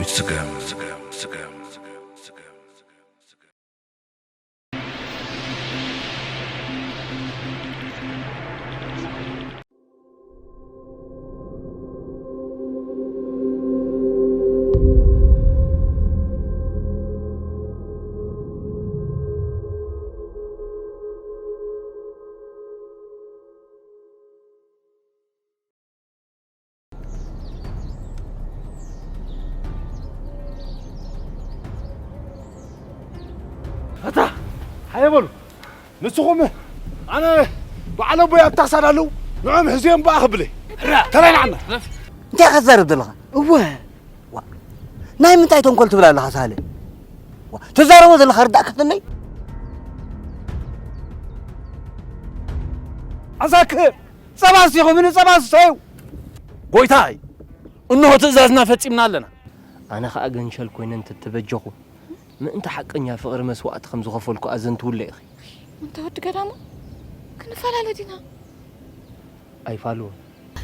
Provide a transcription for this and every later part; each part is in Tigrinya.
ስጋም ኣታ ሓየ በሉ። ንስኹም ኣነ በዓል ኣቦይ ኣብታ ክሳድ ኣለዉ ንዖም ሕዝዮም በኣ ክብለ ተበላዕና። እንታይ ኢኻ ትዛረብ ዘለኻ? እወ። ዋ፣ ናይ ምንታይ ተንኮል ትብል ኣለኻ ሳለ? ዋ፣ ትዛረቦ ዘለኻ ርዳእ ከፍተለይ። ኣዛክ ጸባ ስቲኹም ንጸባ ስተዩ። ጎይታይ፣ እንሆ ትእዛዝና ፈጺምና ኣለና። ኣነ ኸኣ ገንሸል ኮይነ እንተተበጀኹ፣ ምእንቲ ሓቀኛ ፍቕሪ መስዋእቲ ከም ዝኸፈልኩ ኣዘንትውለ ኢኺ። እንተ ወዲ ገዳሙ፣ ክንፈላለ ዲና? ኣይፋልዎን።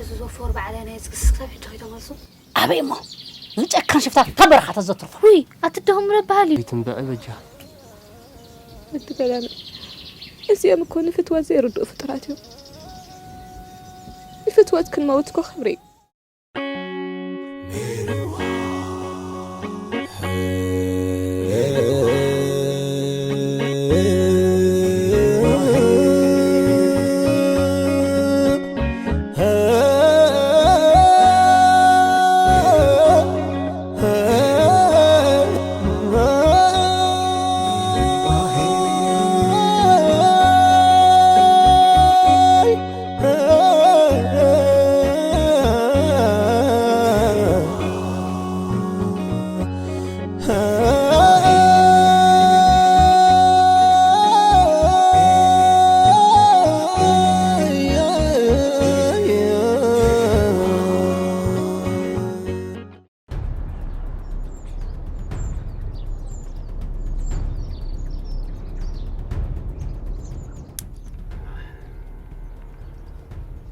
እዚ ዞፎር ባዕላይ ናይ ዝግስስ ክሳብ ሕጂ ከይተመልሱ። ኣበይ እሞ? ዝጨካን ሽፍታ ካብ በረኻ ተዘትርፎ። ውይ፣ ኣትደኸሙ ረባሃሊ። ይትንበዐ በጃ። ወዲ ገዳሙ፣ እዚኦም እኮ ንፍትወት ዘይርድኡ ፍጡራት እዮም። ንፍትወት ክንመውት እኮ ክብሪ እዩ።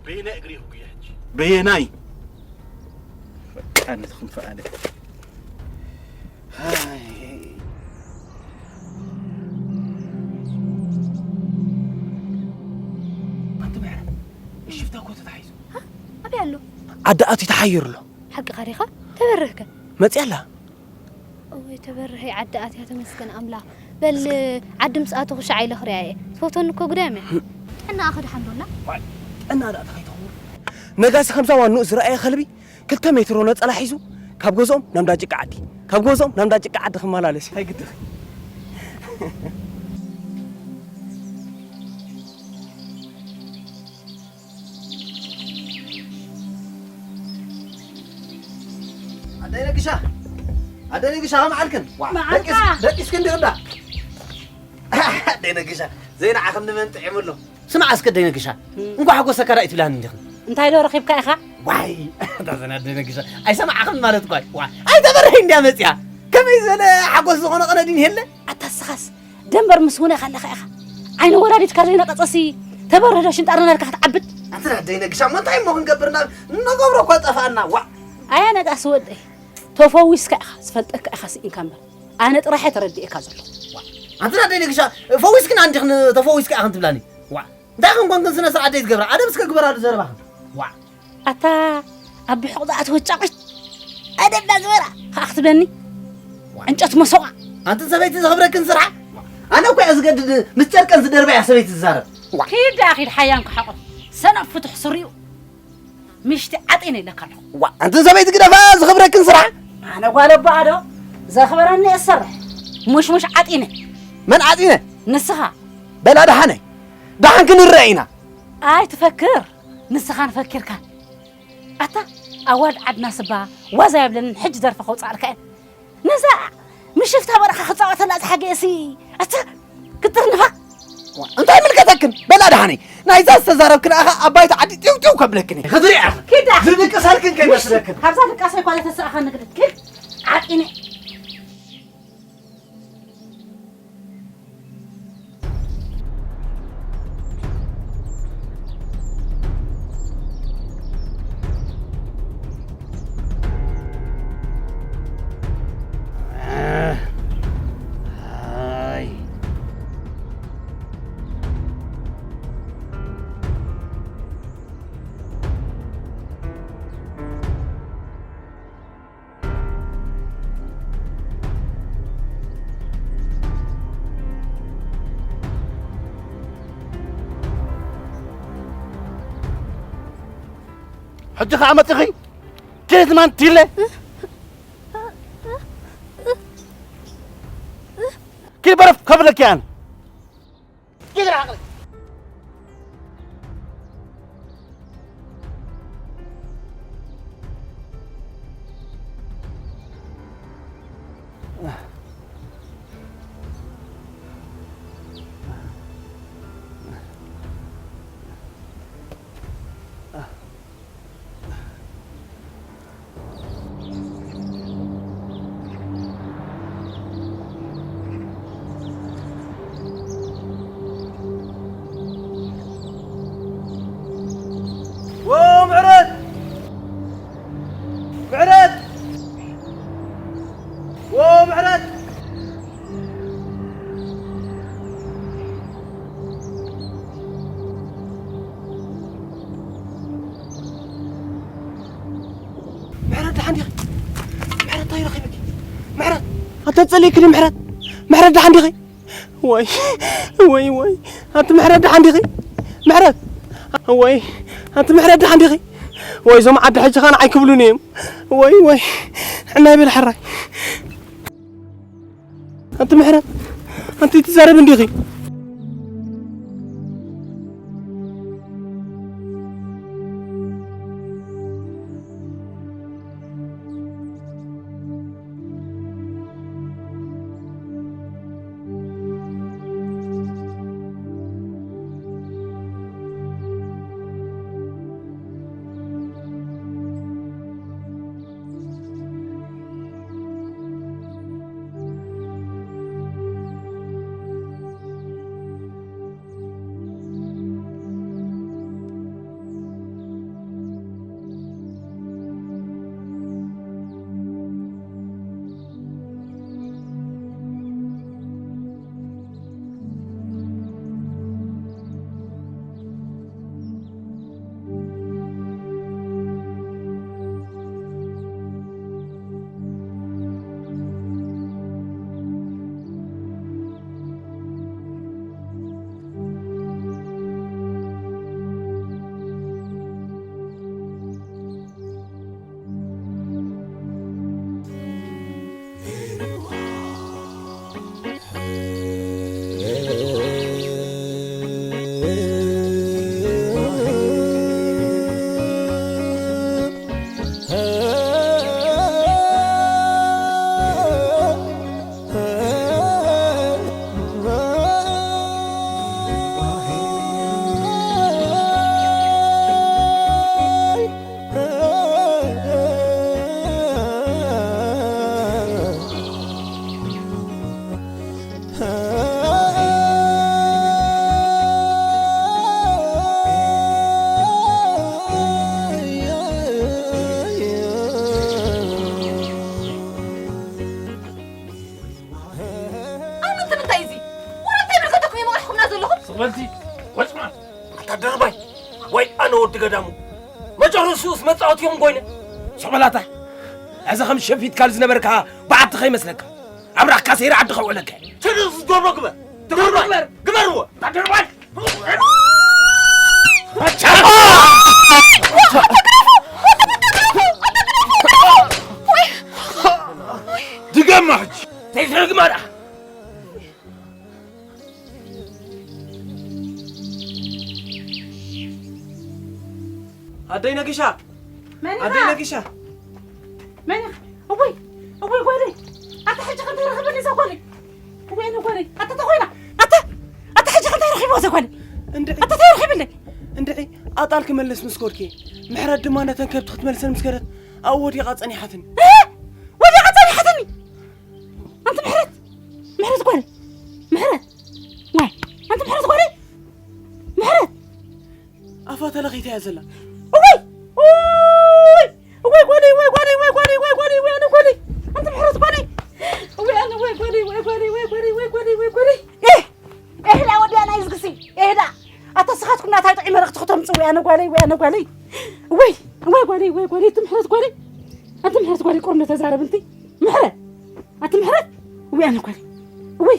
በየናይ እግሪ ይጉየ ሕጂ? በየናይ? በቃ ነቲ ክንፈኣለ። ኣይ። ኣንቲ ምሕረት፣ እሽፍታ እኮ ተታሒዙ። ሃ? ኣበይ ኣሎ? ዓዲ ኣትዩ ተሓይሩ ኣሎ። ሓቅኻ ዲኻ? ተበርህከ? መፅያ ኣላ። እወይ ተበርሀይ ዓዲ ኣትያ ተመስገን ኣምላኽ። በል ዓዲ ምስ ኣተኹ ሻዕ ኢለ ክሪኣ እየ። ትፈትወኒ እኮ ግዳም እያ። ጥዕናኣ ከ ደሓን ዶ ኣላ? ዋይ፣ ጥዕና ደኣ እንታይ ከይትኸውን? ነጋሲ ከምዛ ዋንኡ ዝረኣየ ከልቢ ክልተ ሜትሮ ነጸላ ሒዙ ካብ ገዝኦም ናብ እንዳ ጭቃ ዓዲ፣ ካብ ገዝኦም ናብ እንዳ ጭቃ ዓዲ ክመላለስ እዩ። ኣይግድን። ኣደይ ነግሻ፣ ኣደይ ነግሻ፣ ከመይ ዓልክን? ዋ፣ መዓልካ። ደቂስ-፣ ደቂስክን ዲኹ እንዳ? ኣደይ ነግሻ፣ ዘይነዓኽኒ መን ጥዒሙ ኣሎ? ስማዕ እስከ ኣደይ ነግሻ፣ እም። እንኳዕ ሓጎሰካ ዳኣ ኣይትብላኒ እንዲኽን? እንታይ ዶ ረኺብካ ኢኻ? ዋይ፣ እታ ዘን ኣደይ ነግሻ፣ ኣይሰማዕኽን ማለት እኳ እዩ። ዋይ፣ ኣይተበርሀይ እንድያ መጽያ። ከመይ ዝበለ ሓጎስ ዝኾነ ቐነ ድዩ ይህለ? ኣታ እስኻስ ደንበር ምስ ውነ ከለኻ ኢኻ። ዓይኒ ወላዲትካ ዘይነቐጸሲ ተበርህ ዶ ሽንጣ ረናልካ ክትዓብድ? ኣንቲ ኣደይ ነግሻ፣ እሞ እንታይ እሞ ክንገብር? ናብ ንነገብሮ እኳ ጠፋእና። ዋዕ። ኣያ ነጋሲ ወደይ፣ ተፈዊስካ ኢኻ፣ ዝፈልጠካ ኢኻ ስኢንካ እምበር። ኣነ ጥራሕ እየ ተረዲኤካ ዘለኹ። ኣንቲ ኣደይ ነግሻ፣ ፈዊስክን ኣንዲኽን ተፈዊስካ ኢኽን ትብላኒ? ዋዕ። እንታይ ከም ኮንክን ስነ ስርዓት ዘይትገብራ? ኣደብ እስከ ግበራሉ ዘረባኽን። ዋዕ። ኣታ ኣብ ብሑቕ ዝኣተወት ጫቑት ኣደብና ዝበራ ከኣ ክትብለኒ? ዋዕ። ዕንጨት መሰቋ። ኣንትን ሰበይቲ ዘኽብረክን ስራሕ? ኣነ እኮ እየ ዝገድድ፣ ምስ ጨርቀን ዝደርበያ ሰበይቲ ዝዛረብ። ዋዕ። ኪድ ደኣ ኪድ ሓያም ክሓቑፍ። ሰነፍ ፍቱሕ ስሪኡ። ምሽቲ ዓጢነ ኢለካ ኣለኹ። ዋዕ። ኣንትን ሰበይቲ ግደፋ፣ ዝኽብረክን ስራሕ? ኣነ ጓል ኣቦኣ ዶ? ዘኽበረኒ እየ ዝሰርሕ። ሙሽሙሽ ዓጢነ። መን ዓጢነ? ንስኻ። በላ ደሓነ። ደሓን ክንረአ ኢና። ኣይትፈክር። ንስኻን ፈኪርካን። ኣታ ኣዋልድ ዓድና ስባ ዋዛ የብለንን፣ ሕጂ ደርፊ ከውፅኣልካ እየን። ነዛ ምሽፍታ በረኻ ክፃወተላ ዝሓገየሲ ኣታ ክትርንፋ። እንታይ ምልከተክን? በላ ደሓነይ። ናይዛ ዝተዛረብክን ኣኻ ኣብ ባይታ ዓዲ ጢው ጢው ከብለክን እየ። ክትሪኣ። ኪዳ። ዝድቅሰልክን ከይመስለክን። ካብዛ ድቃሰ እኳ ለተሰኣኻ ንግድት። ኪድ። ዓጢነ። ሕጂ ኸዓ መጺኺ? ኪዲ ማን ቲለ? ኪዲ በረፍ ከፍለኪ ኣነ። ኪዲ ርሓቕ። ዎ ምሕረት! ምሕረት! ዎ ምሕረት! ምሕረት ደሓን ዲኺ? ምሕረት እንታይ ረኺብኪ? ምሕረት! ኣታ ጸሊእክኒ ምሕረት! ምሕረት ደሓን ዲኺ? ወይ፣ ወይ፣ ወይ! ኣንቲ ምሕረት ደሓን ዲኺ? ምሕረት! ወይ! ኣንቲ ምሕረት ደሓን ዲኺ? ወይ እዞም ዓዲ ሕጂ ኸኣ ንዓይ ክብሉኒ እዮም። ወይ፣ ወይ! ንዕናይ በል ሕራይ። ኣንቲ ምሕረት፣ ኣንቲ ትዛረቢ እንዲኺ? ኣነ እንተ ምንታይ እዚ? ወረ እንታይ ብርገተኩም የመቕርሕኩምና ዘለኹም? ስቕ በልቲ፣ ወጽማ። ኣታ ድርባይ፣ ወይ ኣነ ወዲ ገዳሙ። መጨረሽኡስ መጻወቲ እዮም ኮይነ። ስቕ በላታ። እዚ ከም ሸፊት ካብ ዝነበርካ በዓቲ ከይመስለካ። ኣብራኽካ ሰይረ ዓዲ ከውዕለካ። ትርፍ ዝገብሮ ግበር። ትገብሮ ግበር። ግበርዎ። ኣታ ድርባይ። ድገማ ሕጂ። ዘይትረግማ ደኣ። ኣደይ ነጊሻ። መን ኢኻ? ኣደይ ነጊሻ። መን ኢኻ? እወይ፣ እወይ ጓለይ። ኣታ ሕጂ ከ እንታይ ረኺበኒ እዛ ጓለይ? እወይ ኣነ ጓለይ። ኣታ ተኾይና። ኣታ፣ ኣታ ሕጂ ከ እንታይ ረኺብዋ እዛ ጓለይ? እንድዒ። ኣታ እንታይ ረኺብለይ? እንድዒ፣ ኣጣል ክመልስ ምስ ኮድኪ፣ ምሕረት ድማ ነተን ከብቲ ክትመልሰን ምስ ከደት፣ ኣብኡ ወዲቓ ጸኒሓትኒ። እ? ወዲቓ ጸኒሓትኒ? ኣንቲ ምሕረት፣ ምሕረት ጓለይ፣ ምሕረት፣ ዋይ፣ ኣንቲ ምሕረት ጓለይ፣ ምሕረት። ኣፋ ተለኺታ እያ ዘላ። እወይ፣ እወይ፣ እወይ ጓለይ፣ እወይ ጓለይ፣ እወይ ጓለይ፣ እወይ ጓለይ፣ እወይ ኣነ ጓለይ፣ ኣንቲ ምሕረት ጓለይ፣ እወይ ኣነ፣ እወይ ጓለይ፣ እወይ ጓለይ፣ እወይ ጓለይ፣ እወይ ጓለይ፣ እወይ ጓለይ፣ እወይ ጓለይ። ኤህ፣ ኤህ፣ ላ ወዲያ ናይ ዝግሲ፣ ኤህ፣ ዳ፣ ኣታ ስኻትኩም ናታይ ጥዑይ መረኽቲ ክተምጽኡ፣ እወይ ኣነ ጓለይ፣ እወይ ኣነ ጓለይ፣ እወይ፣ እወይ ጓለይ፣ እወይ ጓለይ፣ ኣንቲ ምሕረት ጓለይ፣ ኣንቲ ምሕረት ጓለይ፣ ቁርነ ተዛረብ እንቲ፣ ምሕረት። ኣቲ ምሕረት፣ እውይ ኣነ ጓለይ፣ እውይ።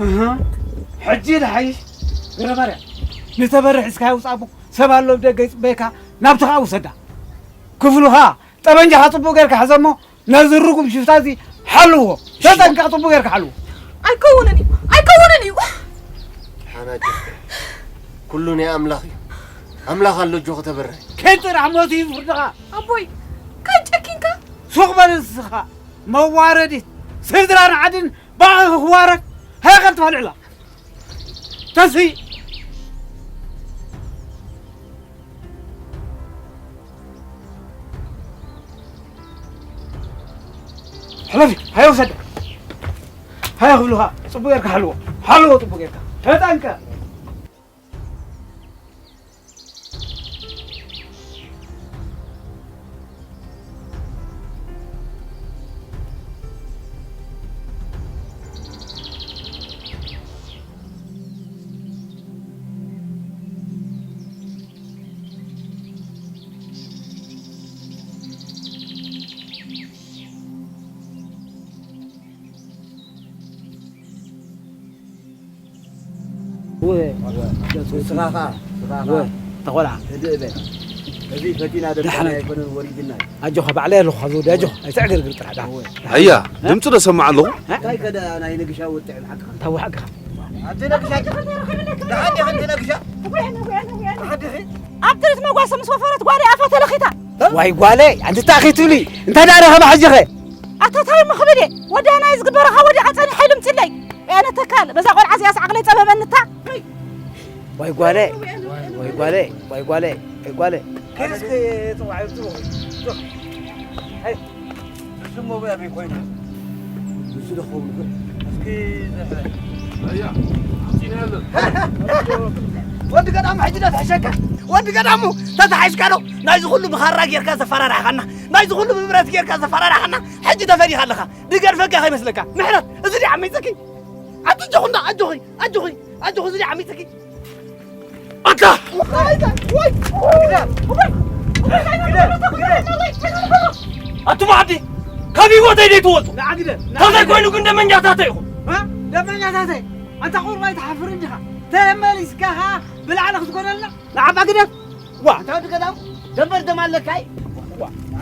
እህ፣ ሕጂ ድሓይሽ ገረባርያ ንተበርሕ እስካ ይውፃቡ ሰብ ኣሎ ብደገ ይፅበየካ ናብቲ ከዓ ውሰዳ ክፍሉኻ ጠበንጃኻ ፅቡቅ ጌርካ ሕዘሞ ነዚ ርጉም ሽፍታ እዚ ሓልዎ ተጠንቀቕ ፅቡቅ ጌርካ ሓልዎ ኣይከውንን እዩ ኣይከውንን እዩ ሓናጅ ኩሉ ናይ ኣምላኽ እዩ ኣምላኽ ኣሎ እጆ ከተበርህ ከይጥራሕ ሞት እዩ ፍርድኻ ኣቦይ ከጨኪንካ ሱቕ በል ንስኻ መዋረዲት ስድራን ዓድን ብኣኺ ክዋረድ ሃይቐል ትባልዕላ ተስፊ ሕለፊ ሃየ ውሰዳ ሃየ ክብሉኻ ፅቡቅ ጌርካ ሓልዎ ሓልዎ ፅቡቅ ጌርካ ተጠንቀ ስራኻ ስራኻ ተቆልዓ ህድእ በል። እዚ ፈቲና ደርሰና ኣይኮነን ወሪድና እዩ። ኣጆኻ ባዕለይ ኣለኹ ካብ ዝወዲ ኣጆኻ ኣይትዕግርግር ጥራሕ ዳ። ኣያ ድምፂ ዶ ሰማዕ ኣለኹ? እንታይ ከደ ናይ ነግሻ ወጥዕ ብሓቅኻ። እንታይ ሓቅኻ? ኣቲ ነግሻ ደሓን ዲኺ ኣንቲ ነግሻ? ደሓን ዲኺ? ኣብ ጥሪት መጓሰ ምስ ወፈረት ጓደይ ኣፋ ተለኺታ። ዋይ ጓለይ ኣንቲ እንታይ ክትብሊ እንታይ ደኣ ረኸባ ሕጂ ኸ? ኣታ ታይ ምኽብል እየ ወዲ ናይ ዝግበረኻ ወዲቐ ጸኒሐ ኢሉ ምፅለይ ኣነ ተካል በዛ ቆልዓ እዚኣስ ዓቕለይ ጸበበንታ ዋይ ጓለ ዋይ ጓለ ዋይ ጓለ ዋይ ጓለ ከይስከ ጽዋዕ ጽዋዕ ንሱ ሞ በይ ኮይኑ ንሱ ደኸው እስኪ ዘሕለ ወዲ ገዳሙ ሕጂ ዶ ትሕሸካ ወዲ ገዳሙ ተተሓሽካ ዶ ናይዚ ኩሉ ብኻራ ጌርካ ዘፈራራሕኻና ናይዚ ኩሉ ብብረት ጌርካ ዘፈራራሕኻና ሕጂ ተፈዲኻ ኣለኻ ድገድፈካ ከይመስለካ ምሕረት እዚ ዲ ዓመይፅኪ ኣትጆኹ እንዳ ኣጆኺ ኣጆኺ ኣጆኺ እዚ ዲ ዓመይፅኪ ኣታ ኣቱም ዓዲ ካብ ህይወተይ ደይትወፁ ተዘይ ኮይኑ ግን ደመኛታተይ ኢኹም ደመኛታተይ ኣንታ ቁርባይ ትሓፍር እንዲኻ ተመሊስካ ኸዓ ብላዕሊ ክትኮነልና ንዓባ ግደፍ ዋ ኣንታ ወዲ ገዳም ደንበር ደም ኣለካ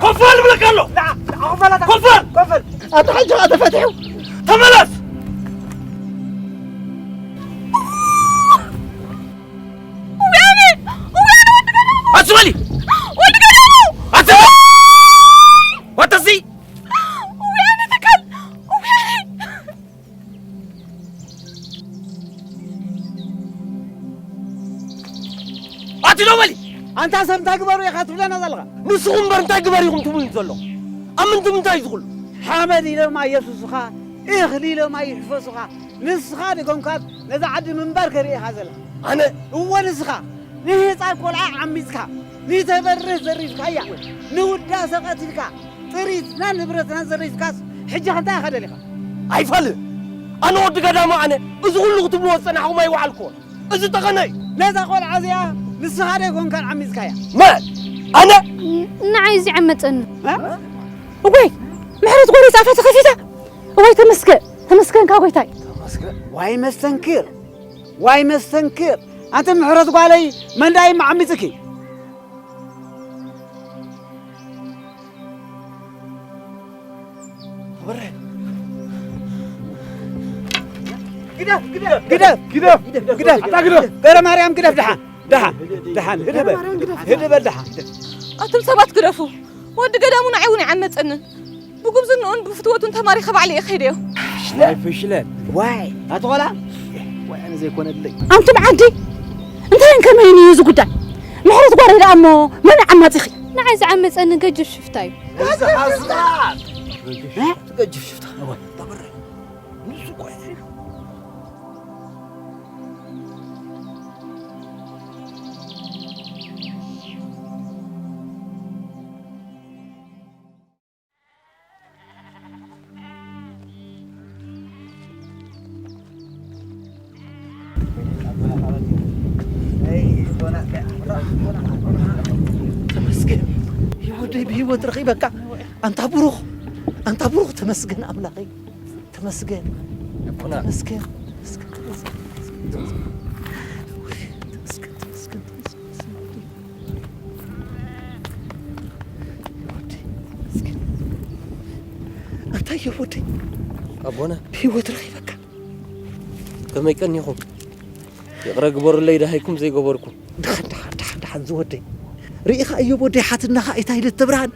ኮፋል ብለካ ኣሎ ንዓ ንዓ ኮፋል ኣታ ኮፋል ኮፋል ኣታ ሕጂ ኸዓ ተፈትሑ ተመለስ ኣትበሊ ኣትበሊ ወተሲ ኣቲ ዶ በሊ ኣንታ ሰብ እንታይ ግበሩ ኢኻ ትብለና ዘለኻ ንስኹም እምበር እንታይ ግበር ኢኹም ትብሉኒ ዘለኹም ኣብ ምንትምንታይ እዩ ዝኽሉ ሓመድ ኢሎማ የሱስኻ እኽሊ ኢሎማ ይሕፈሱኻ ንስኻ ደገምካት ነዛ ዓዲ ምንባር ከርኢ ኢኻ ዘለኻ ኣነ እወ ንስኻ ንህፃን ቆልዓ ዓሚፅካ ንተበርህ ዘሪፍካያ ንውዳሰ ቀቲልካ ጥሪትና ንብረትና ዘሪፍካስ ሕጂ ከንታይ ኢኻ ደሊኻ ኣይፈልእ ኣነ ወዲ ገዳማ ኣነ እዚ ኩሉ ክትብልዎ ዝፀናሕኹም ኣይወዓልክዎን እዚ ጠቐነ እዩ ነዛ ቆልዓ እዚኣ ንስኻ ዶ ኣይኮንካን ዓሚፅካያ መ ኣነ ንዓይ እዚ ዓመፀኒ እወይ ምሕረት ጎረይ ፃፋ ተኸፊታ እወይ ተመስገን ተመስገንካ ጎይታይ ዋይ መስተንክር ዋይ መስተንክር ኣንቲ ምሕረት ጓለይ መንዳይ መዓሚፅኪ ግደፍ ግደፍ ግደፍ ግደፍ ግደፍ ኣታ ግደፍ ገረ ማርያም ግደፍ ደሓን ደሓን ደሓን ህድበል ህድበል ደሓን ኣቱም ሰባት ግደፉ ወዲ ገዳሙ ንዓይ እውን ይዓመፀንን ብጉብዝንኡን ብፍትወቱን ተማሪኸ ባዕለ እየ ከይደዮ። ናይ ፍሽለት ዋይ ኣትኾላ ዋይ ኣነ ዘይኮነለይ። ኣንቱም ዓዲ እንታይ ከመይን እዩ እዚ ጉዳይ? ምሕረት ጓረይ ደኣ እሞ መን ዓማፂኺ? ንዓይ ዝዓመፀኒ ገጅፍ ሽፍታ እዩ። ገጅፍ ሽፍታ እወ። ተመስገን ወደይ ብህይወት ረኺበካ ኣንታ ብሩኽ ኣንታ ብሩኽ ተመስገን ኣምላኸይ ተመስገን ተመስገን ኣንታ እዮብ ወደይ፣ ኣቦና፣ ብህይወት ረኺበካ። ከመይ ቀኒኹም? ይቕረ ግበሩለይ ደሃይኩም ዘይገበርኩም። ደሓን፣ ደሓን፣ ደሓን፣ ደሓን ዝወደይ። ርኢኻ እዮብ ወደይ፣ ሓትናኻ ኣይታ ኢለት ተብርሃን፣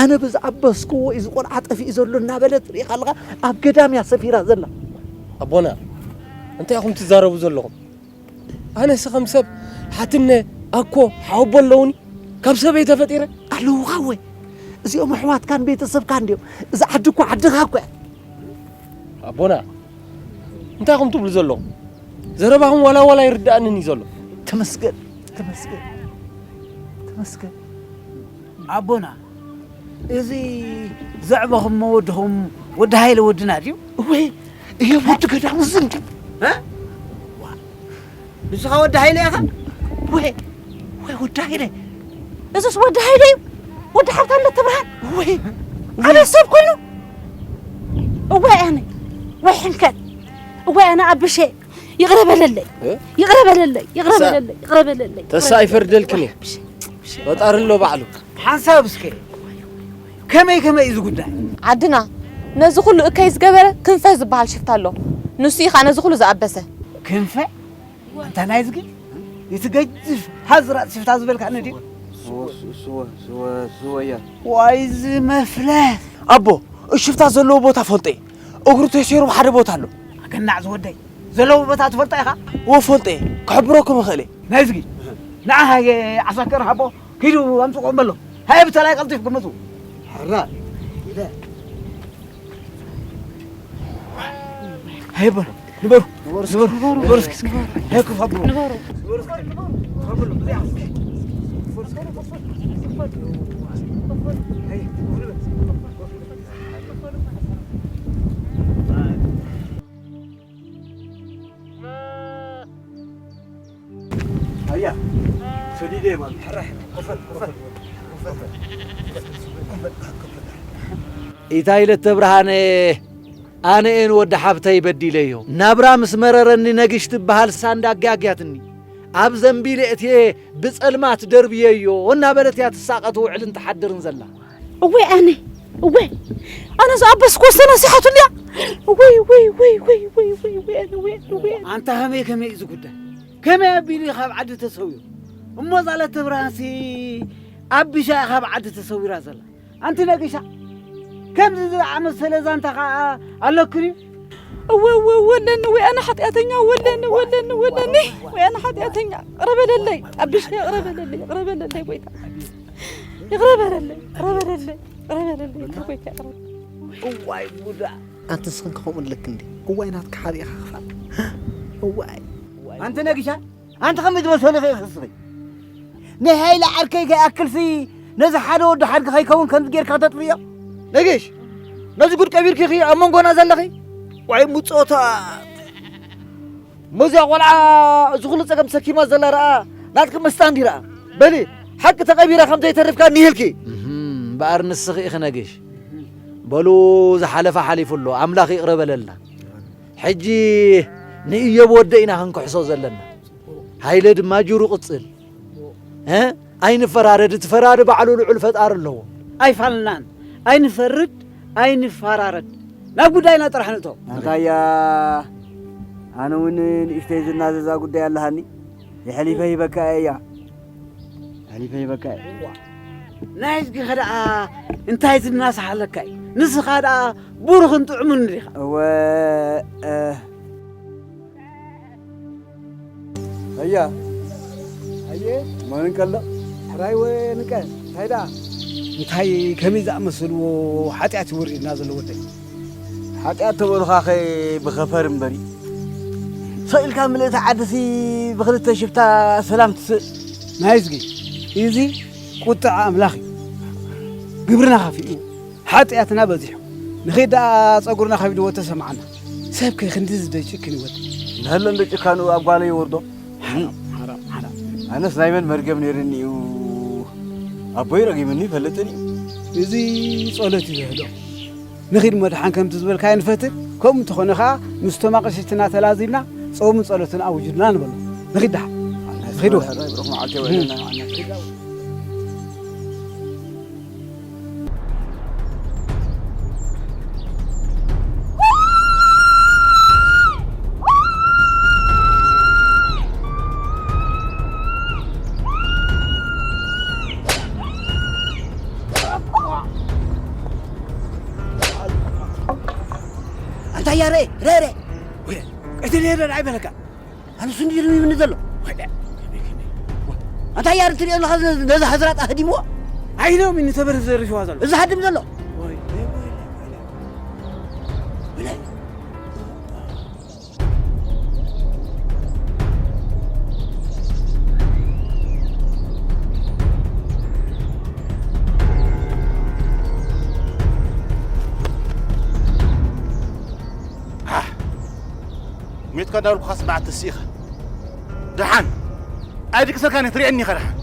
ኣነ ብዝኣበስክዎ እዩ ዝቆልዓ ጠፊኡ ዘሎ እናበለት፣ ርኢኻ ኣለኻ፣ ኣብ ገዳም እያ ሰፊራ ዘላ። ኣቦና፣ እንታይ ኢኹም ትዛረቡ ዘለኹም? ኣነስ ከም ሰብ ሓትነ፣ ኣኮ፣ ሓወቦ ኣለውኒ? ካብ ሰብ እየ ተፈጢረ? ኣለውኻ ወይ? እዚኦም ኣሕዋትካን ቤተሰብካን ድዮም? እዚ ዓዲ እኮ ዓድኻ እኮ እያ። ኣቦና፣ እንታይ ኢኹም ትብሉ ዘለኹም? ዘረባኹም ዋላ ዋላ ይርድኣንን እዩ ዘሎ። ተመስገን፣ ተመስገን፣ ተመስገን። ኣቦና፣ እዚ ዘዕበኹሞ ወድኹም ወዲ ሃይለ ወድና ድዩ? እወ፣ እዮም ወዲ ገዳሙ ዝንዲ። እ? ዋ፣ ንስኻ ወዲ ሃይለ ኢኻ? እወ፣ እወ፣ ወዲ ሃይለ። እዚስ ወዲ ሃይለ እዩ። ወዲ ሓብታም ለተብርሃን። እወ፣ ኣነ ሰብ ኮይኑ። እወ፣ ኣነ። ወይ ሕንከት። እወ፣ ኣነ ኣብሸ። ይቕረ በለለይ። እ? ይቕረ በለለይ። ይቕረ ተሳ-፣ በለለይ። ይቕረ በለለይ። ተሳ ኣይፈርደልክን እየ። ፈጣሪ ኣሎ ባዕሉ። ሓንሳብ እስከ ከመይ ከመይ እዩ ዝጉዳይ? ዓድና ነዚ ኩሉ እከይ ዝገበረ ክንፈ ዝበሃል ሽፍታ ኣሎ። ንሱ እዩ ኸኣ ነዚ ኩሉ ዝኣበሰ። ክንፈ? ኣንታ ናይ ዝጊ እቲ ገጅፍ ሃዝራጥ ሽፍታ ዝበልካ ነዲ? ስወ፣ ስወ፣ ስወ፣ ስወያ። ዋይ እዚ መፍለስ። ኣቦ፣ ሽፍታ ዘለዎ ቦታ ፈልጠ። እግሩ ተሲሩ ሓደ ቦታ ኣሎ። ኣገናዕ ዝወደይ። ዘለዎ ቦታ ትፈልጦ ኢኻ? እወ፣ ፈልጠ። ክሕብረኩም እኽእል እየ። ናይ ዝጊ። ንዓ ሃየ ዓሳከር ሃቦ፣ ኪዱ ኣምጽኦም በሎ። ሃየ ብተላይ ቀልጢፍኩም ምጹ። ሕራ ኢለ። ሃየ በሎ። ንበሩ። ንበሩ። ንበሩ። ንበሩ እስኪ። ሃየ ክፋ ብሎ። ንበሩ። ንበሩ እስኪ። ንበሩ። ንበሩ። ንበሩ። ንበሩ። ኣያ፣ ሰዲደ ማለት። ሕራይ፣ ኮፈል፣ ኮፈል፣ ኮፈል። ኢታይ ለተብርሃነ፣ ኣነ እየን ወዲ ሓብተይ በዲለዮ። ናብራ ምስ መረረኒ ነግሽ ትበሃል ሳንዳ ኣጋግያትኒ። ኣብ ዘንቢል እትየ ብጸልማት ደርብየዮ እናበለት እያ ትሳቐ ትውዕልን ትሓድርን ዘላ። እወይ ኣነ፣ እወይ ኣነ ዝኣበስኩ ዝተነሲሓቱ እንድያ። እወይ፣ እወይ፣ እወይ፣ ኣነ፣ እወይ፣ እወይ፣ ኣነ። ኣንታ ከመይ፣ ከመይ እዩ ዝጉዳይ? ከመይ ኣቢሉ እዩ ካብ ዓዲ ተሰዊሩ? እሞ እዛ ለተብርሃንሲ ኣቢሻ እያ ካብ ዓዲ ተሰዊራ ዘላ። ኣንቲ ነጊሻ፣ ከምዚ ዝኣመሰለ ዛንታ ኸዓ ኣለክን እዩ? እወ፣ እወ፣ እወ፣ ኣለኒ፣ ወይ ኣነ ሓጢኣተኛ፣ እወ፣ ኣለኒ፣ እወ፣ ኣለኒ፣ እወ፣ ኣለኒ፣ ወይ ኣነ ሓጢኣተኛ። ይቕረ በለለይ፣ ኣቢሻ፣ ይቕረ በለለይ፣ ይቕረ በለለይ፣ ጎይታ። ይቕረ በለለይ፣ ይቕረ በለለይ፣ ይቕረ በለለይ፣ ይቕረ፣ ጎይታ፣ ይቕረ። እዋይ ጉዳ። ኣንቲ ንስኽን ከምኡ ኣለክ እንዴ? እዋይ ናትካ ሓቢእኻ ክፋእ። እዋይ። ኣንቲ ነጊሻ፣ ኣንቲ ከመይ ዝበሰለ ኸ ኢኺ ንስኺ? ናይ ሃይለ ዓርከይ ከይኣክልሲ ነዚ ሓደ ወዲ ሓድጊ ከይከውን ከምዚ ጌርካ ተጥፍዮ? ነጊሽ፣ ነዚ ጉድ ቀቢርኪ ኢኺ ኣብ መንጎና ዘለኺ? ዋይ ምጾታት። መዚኣ ቆልዓ እዚ ኩሉ ጸገም ተሰኪማ ዘላ ረኣ ናትኪ ምስጣ እንዲ ረኣ። በሊ፣ ሓቂ ተቐቢራ ከም ዘይተርፍካ እኒህልኪ። እህም፣ እምበኣር ንስኺ ኢኺ ነጊሽ። በሉ፣ ዝሓለፈ ሓሊፉ ኣሎ፣ ኣምላኽ ይቕረ በለልና። ሕጂ ንእዮብ ወደ ኢና ክንክሕሶ ዘለና። ሃይለ ድማ ጅሩ ቅጽል። እ? ኣይንፈራረድ፣ እቲ ፈራዲ ባዕሉ ልዑል ፈጣሪ ኣለዎ። ኣይፋልናን፣ ኣይንፈርድ፣ ኣይንፈራረድ። ናብ ጉዳይና ጥራሕ ንእቶ። ኣንታያ፣ ኣነ እውን ንእሽተይ ዝናዘዛ ጉዳይ ኣለሃኒ። የሕሊፈ ሂበካ እያ። የሕሊፈ ሂበካ እያ። ናይ ህዝቢ ከ ደኣ እንታይ ዝናሳሕ ኣለካ እዩ? ንስኻ ደኣ ብሩኽን ጥዑምን ዲኻ? እወ፣ እ፣ ኣያ። ኣየ። መን እንቀሎ? ሕራይ ወንቀ፣ እንታይ ደኣ? እንታይ ከመይ ዝኣመሰልዎ ሓጢኣት ይወርድና ዘሎ ወደይ? ሓጢኣት ተበሉኻኸ ብኸፈር እምበሪ። ሰቕ ኢልካ ምልእቲ ዓድሲ ብኽልተ ሽፍታ ሰላም ትስእ። ናይ እዝጊ፣ እዚ ቁጥዓ ኣምላኽ እዩ። ግብርና ኸፊኡ። ሓጢኣትና በዚሑ። ንኺድ ደኣ ጸጉርና ከቢድዎ ተሰምዓና። ሰብከ ክንድዚ ዶ ይጭክን ይወድ? ንሀሎ እንዶ ጭካኑ ኣብ ጓለይ ይወርዶ። ሓራም፣ ሓራም፣ ሓራም። ኣነስ ናይ መን መርገም ነይርኒ እዩ? ኣቦይ ረጊምኒ ይፈልጥን እዩ። እዚ ጸሎት እዩ ዘህዶ። ንኺድ መድሓን ከምቲ ዝበልካዮ ንፈትን። ከምኡ እንተኾነ ኸኣ ምስቶም ኣቕሽሽትና ተላዚብና ጾምን ጸሎትን ኣውጅልና ንበሎ። ንኺድ ደሓን። ንኺድ ወ- ኣንታ ያረ ረረ። ወየ፣ እቲ ሌለ ኣይበለካ። ኣነ ስንዲ ይርሚ ምን ዘሎ። ወየ፣ ኣንታ ያር ትሪኦ ኣለኻ፣ ነዚ ሃዝራጥ ኣህዲምዎ። ኣይሎም ንተበር ዘርሽዋ ዘሎ። እዚ ሃድም ዘሎ። ወየ፣ ወየ፣ ወየ። ሜትካ እንዳበልኩኻ ስምዓት ተስኢኻ። ደሓን። ኣይድቅሰልካን እየ፣ ትሪኤኒ ኢኻ ደሓን።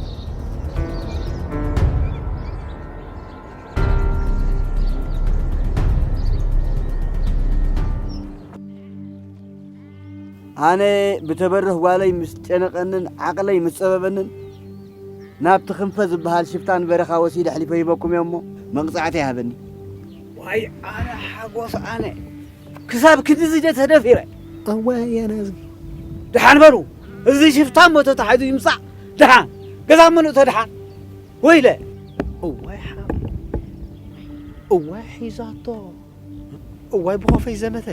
ኣነ ብተበርህ ጓለይ ምስ ጨነቐንን ዓቕለይ ምስ ጸበበንን፣ ናብቲ ክንፈ ዝበሃል ሽፍታን በረኻ ወሲደ ኣሕሊፈ ሂበኩም እየ እሞ፣ መቕጻዕቲ ይሃበኒ። ዋይ ኣነ ሓጎስ ኣነ፣ ክሳብ ክንድዚ ደ ተደፊረ? እወ የናዝጊ። ደሓን በሉ፣ እዚ ሽፍታ እሞ ተታሒዙ ይምጻእ፣ ደሓን። ገዛ ምኑእ ተደሓን። ወይለ። እዋይ ሓ-፣ እዋይ ሒዛቶ። እዋይ ብኾፈይ ዘመተ።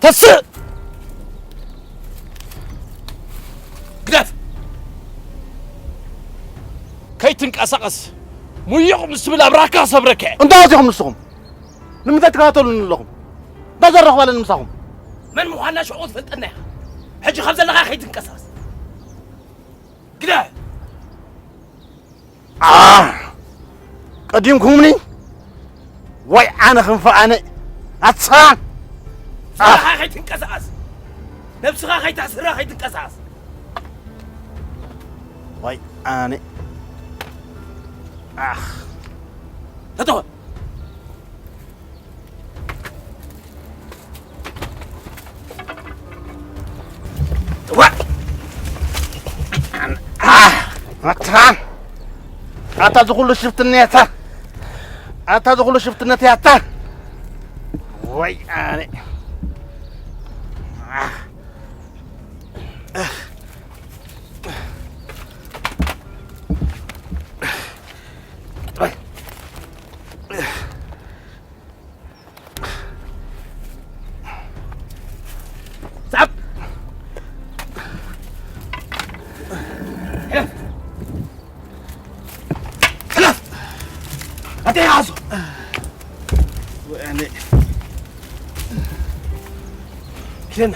ተስእ! ግደፍ! ከይትንቀሳቐስ! ሙዩቕ ምስ ትብል ኣብራካ ክሰብረካ እየ። እንታይ ኣዚኹም ንስኹም? ንምንታይ ትከታተሉኒ ኣለኹም? እንታይ ዘራኽብ ኣለኒ ምሳኹም? መን ምዃንና ሽዑ ክትፈልጠና ኢኻ። ሕጂ ካብ ዘለኻ ከይትንቀሳቐስ። ግደ! ኣህ! ቀዲምኩምኒ? ዋይ ኣነ ክንፈ ኣነ! ኣታ! ኣህ! ስራኻ ከይትንቀሳቐስ! ነብስኻ ከይተሕስራ ከይትንቀሳቐስ! ዋይ ኣነ! ኣኽ! ተተወ! ዋ! ኣታ! ኣታ ዝኹሉ ሽፍትነታ! ኣታ ዝኹሉ ሽፍትነት ያታ! ወይ ኣነ! ጻብ! ሕለፍ! ሕለፍ! ኣተይ ሓዞ! ወያነ። ኪደና።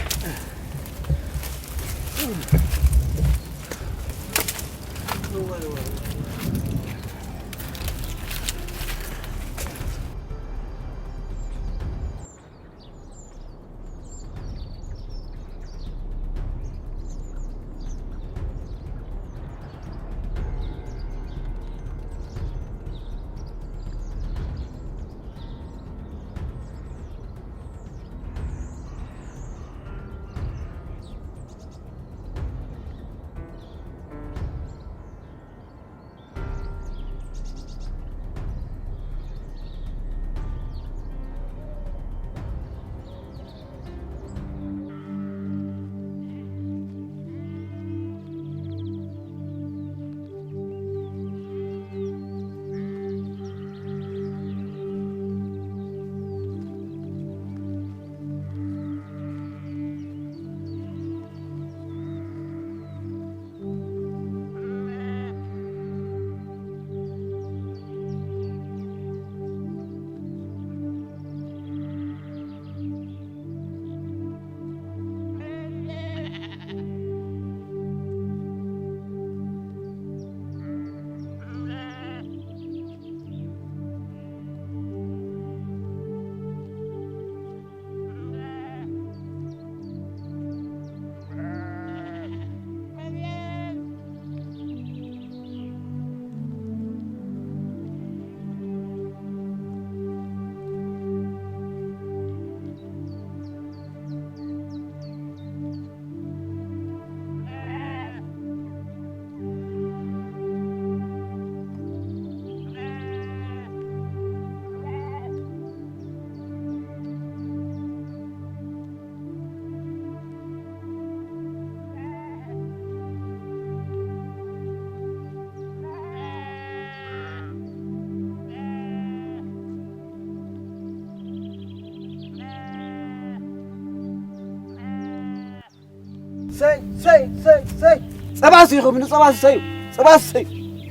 ሰይ ሰይ ሰይ ሰይ ጸባ ስይኹም ንጸባ ሰዩ ጸባ ሰዩ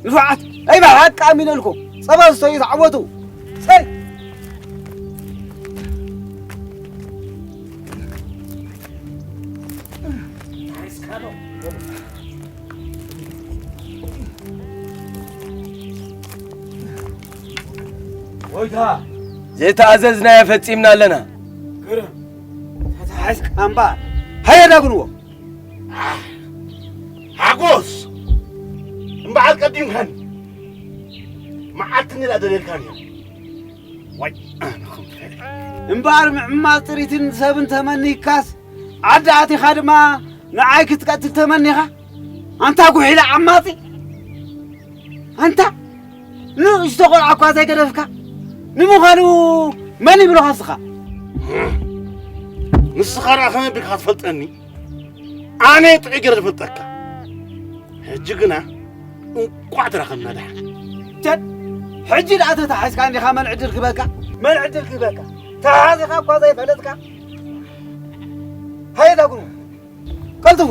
ንፉዓት ኣይባ ሓቂ ኣሚነልኩም ጸባ ሰዩ ተዓወቱ ሰይ ጎይታ ዘይተኣዘዝናዮ ፈጺምና ኣለና። ግርም ተታሓዝካ እምበኣር ሃየ ዳግንዎ ሓጎስ እምበዓል ቀዲምካኒ መዓልቲ ኒላ ደልየልካ ነይረ ዋይ ኣነ ከምትፈለ እምበኣር ምዕማፅ ጥሪትን ሰብን ተመኒካስ ዓዲ ኣቲኻ ድማ ንዓይ ክትቀትል ተመኒኻ ኣንታ ጉሒላ ዓማፂ ኣንታ ንእሽቶ ቆልዓ እኳ ዘይገደፍካ ንምዃኑ መን ይብልኻ ስኻ ንስኻ ደኣ ከመይ ቢልካ ትፈልጠኒ ኣነ ጥዑይ ገይረ ዝፈልጠካ ሕጂ ግና እንቋዕ ተራኸብና ደሓን ቸድ ሕጂ ደኣ ተታሒዝካ እንዲኻ መን ዕድል ክበካ መን ዕድል ክበካ ተሓዚኻ እኳ ዘይፈለጥካ ሃየ ዳጉኑ ቀልጥፉ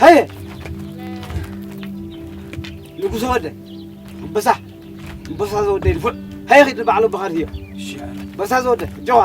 ሃየ ንጉሰ ወደ ኣንበሳ ኣንበሳ ዘወደይ ንፉዕ ሃየ ኺድ ንባዕሉ ኣቦኻ ርድዮ ኣንበሳ ዘወደ ጀዋ